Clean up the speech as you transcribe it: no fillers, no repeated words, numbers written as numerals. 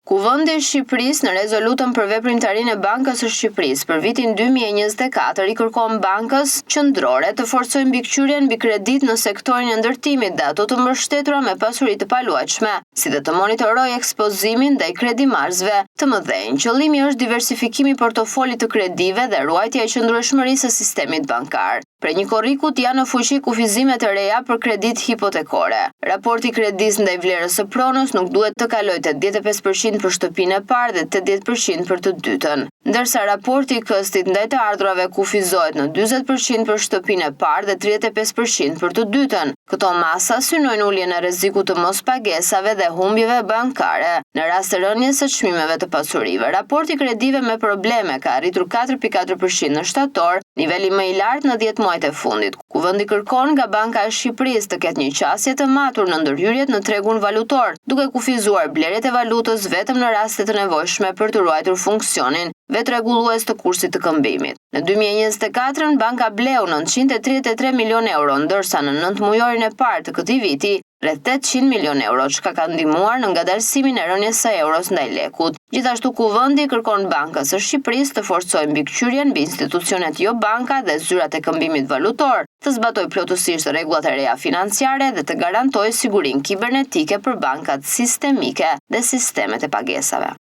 Kuvendi i Shqipërisë në rezolutën për veprimtarinë e Bankës së Shqipërisë për vitin 2024 i kërkon Bankës Qendrore të forcojë mbikëqyrjen mbi kreditë në sektorin e ndërtimit dhe ato të mbështetura me pasuri të paluajtshme, si dhe të monitorojë ekspozimin ndaj kredimarrësve të mëdhenj. Qëllimi është diversifikimi i portofolit të kredive dhe ruajtja e qëndrueshmërisë së sistemit bankar. Prej 1 korrikut janë në fuqi kufizime të reja për kreditë hipotekore. Raporti i kredisë ndaj vlerës së pronës nuk duhet të kalojë 85% për shtëpinë e parë dhe 80% për të dytën, ndërsa raporti i këstit ndaj të ardhurave kufizohet në 40% për shtëpinë e parë dhe 35% për të dytën. Këto masa synojnë uljen e rrezikut të mospagesave dhe humbjeve bankare në rast të rënies së çmimeve të pasurive. Raporti i kredive me probleme ka arritur 4.4% në shtator, niveli më i lartë në 10 muajt e fundit. Kuvendi kërkon nga Banka e Shqipërisë të ketë një qasje të matur në ndërhyrjet në tregun valutor, duke kufizuar blerjet e valutës vetëm në raste të nevojshme për të ruajtur funksionin vetërregullues të kursit të këmbimit. Në 2024-ën banka bleu 933 milion euro, ndërsa në 9 mujorin e parë të këtij viti rreth 800 milion euro, çka ka ndihmuar në ngadalësimin e rënies së euros ndaj lekut. Gjithashtu Kuvendi kërkon Bankës së Shqipërisë të forcojë mbikëqyrjen mbi institucionet jo banka dhe zyrat e këmbimit valutor, të zbatojë plotësisht rregullat e reja financiare dhe të garantojë sigurinë kibernetike për bankat sistemike dhe sistemet e pagesave.